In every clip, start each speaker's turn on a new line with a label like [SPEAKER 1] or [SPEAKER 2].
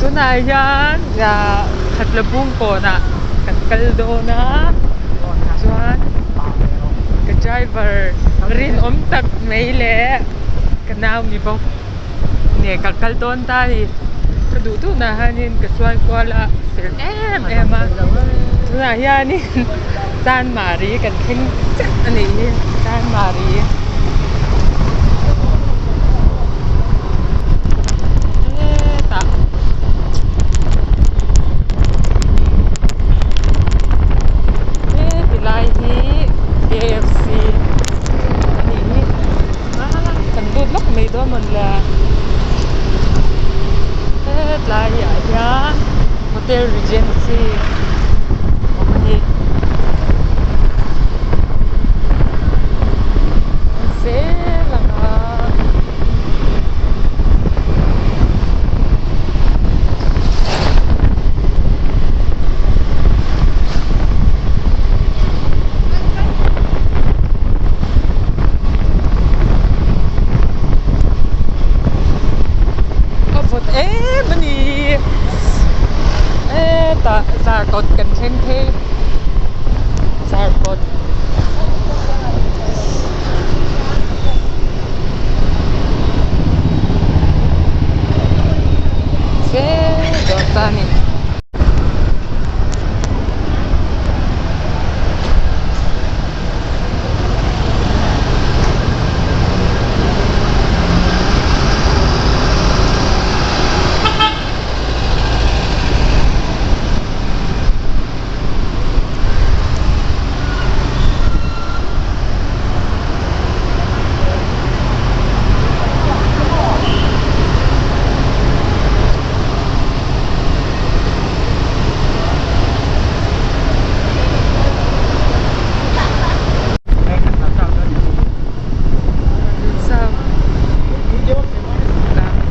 [SPEAKER 1] Tunah hian Khatla Bungkawnah kan kal dawn a, chuan ka driver rinawm tak mai leh ka nau ni bawk nen kan kal dawn ta a ni. Ka duh duhnah hianin ka hruai kual a fel em em a, tunah hianin Chanmari kan thleng chiah a nih hi Chanmari. Hetah heti lai hi KFC a nih hi a kan lut lawk mai dawn mawn le hetlai ah hian hotel regency a awm a ni. Zel ang a. A vawt em a ni hetah zarkawt kan thleng phei zarkawt. Dawt a ni.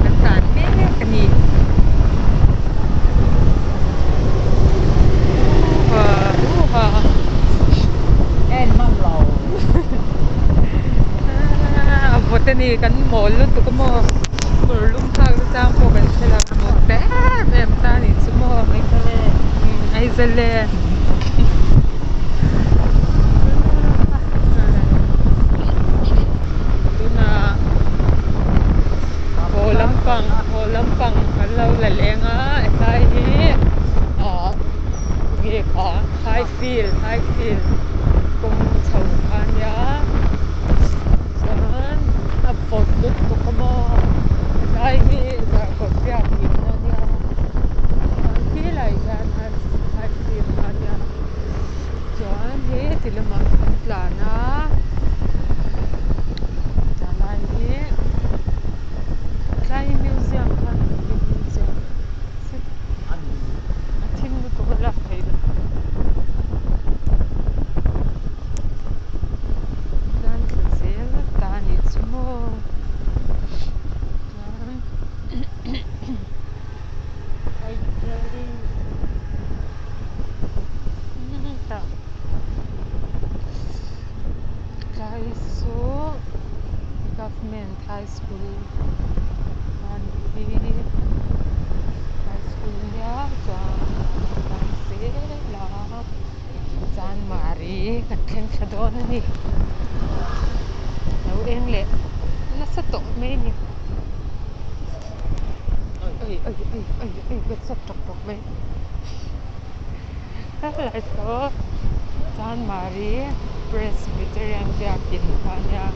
[SPEAKER 1] Kan tlan mek a ni. A vawt a ni kan mawl lutuk a maw kawr lum phak na chang pawh kan hre lo vawt em em ta a nih chu maw Aizawl e tunah haw lampang haw lampang kan lo la leng a hetlai hi ah nge kha high field high field kawng chho kha a nia chuan a vawt lutuk a maw hetlai hi zarkawt biak in a nia chuan khilai hian high field kha a nia chuan he ti lamah kan tlan a tlai hi tlai hi museum kha a ni museum. A thim lutuk a lak theih loh chuan thla zel ta a nih chu maw chuan tah tlai chu government high school a nih hi high school nia chuan kan zel a chanmari kan thleng thla dawn a ni lo eng leh nasa tawh mai a ni oi oi oi oi oi ka chawt tawk tawk mai helai saw chanmari presbyterian biakin kha a nia.